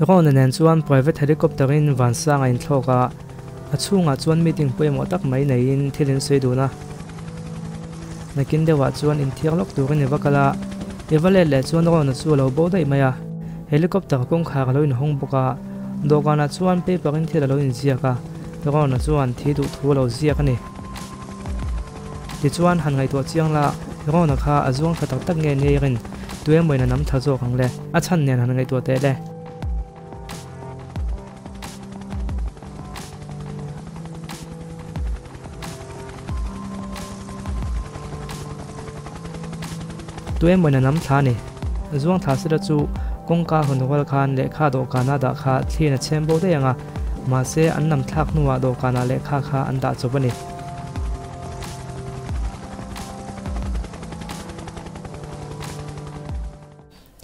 Ron-a nen chuan private helicopter in Vansang a inthlawk a, a chhungah chuan meeting pawimawh tak mai neiin thil in sawi dun a. Nakin deuhah chuan inthiar lawk turin i va kal a, i va let leh chuan Ron-a chu a lo bo daih mai a. Helicopter kawngkhar a lo inhawng bawk a, dawhkanah chuan paper in thil a lo inziak a, Ron-a chuan thi duh thu a lo ziak a ni. Tichuan han ngaihtuah chiang la, Ron-a kha a zuang tha tak tak nge nia i rin? Tuemawin a nam tha zawk ang le? A chhan nen han ngaihtuah teh le. Tuemawin a nam thla a ni. Zuang thla sela chu kawngka hawn rual khan lehkha dawhkana dah kha thliin a chhem bo daih ang a, mahse an nam thlak hnuah dawhkanah lehkha kha an dah chawp a ni.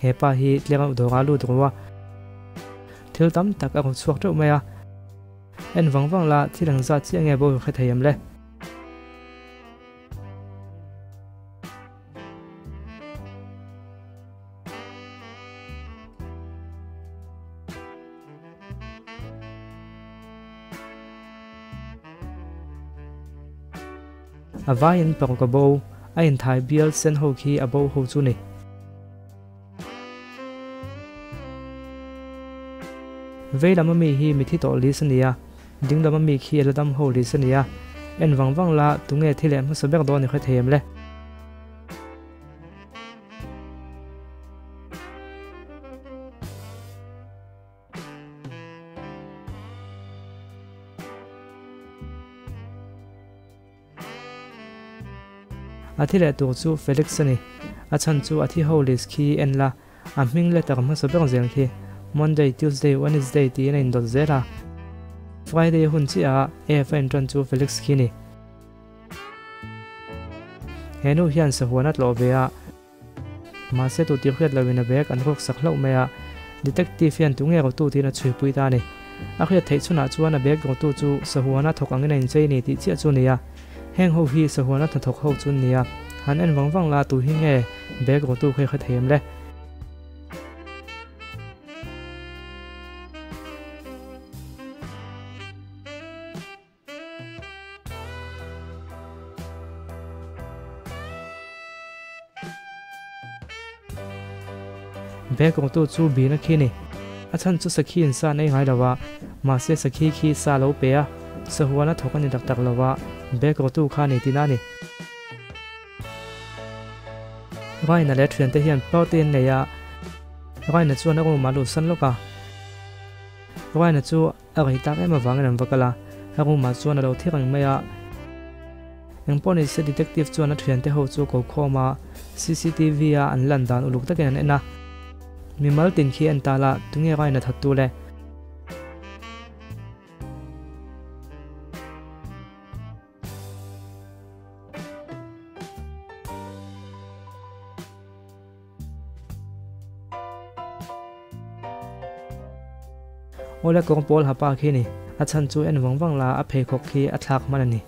He pa hi tlenga dawrah lut ru a, thil tam tak a rawn chhuak teuh mai a, en vang vang la thil ang zat chiah nge bo hre thei em le? A vaiin paruk a bo, a inthai bial sen ho khi a bo ho chu ni. Vei lam ami hi mithi tawh list a ni a, ding lam ami khi a la dam ho list a ni a. En vang vang la, tunge thi leh hmasa ber dawn i hre thei em le? A thi leh tur chu Felix a ni. A chhan chu a thi ho list khi en la, a hming letter hmasa ber zel khi Monday, Tuesday, Wednesday tiin a indawt zel a. Friday hun chiah a F a inṭan chu Felix khi ni. He nu hian sahuan a tlawh ve a. Mahse tu tih hriat loin a bag an ruak sak hlauh mai a, detective hian tunge rawtu tiin a chhuipui ta a ni. A hriat theih chhunah chuan a bag rawtu chu sahuana thawk angin a inchei ni tih chiah chu a ni a, heng ho hi sahuana hnathawk ho chu an ni a, han en vang vang la tu hi nge bag rawtu kha i hre thei em le? Bag rawtu chu bina khi ni. A chhan chu sakhi in sa nei ngai lo a, mahse sakhi khi sa lo pe a, sahuan a thawk a ni tak tak lo a, bag rawtu kha ni tina a ni. Raina leh thiante hian party an nei a, Raina chuan a room ah a luhsan lawk a. Raina chu A rei tak em avangin an va kal a, a room ah chuan a lo thi reng mai a. Engpawh ni se detective chuan a thiante ho chu a ko khawm a, cctv a an lan dan uluk takin an en a. Mimal tin khi en ta la, tunge rain a that tu le? Awle kawng pawl ha pa khi ni. A chhan chu en vang vang la a pheikhawk khi a thlak hman a ni.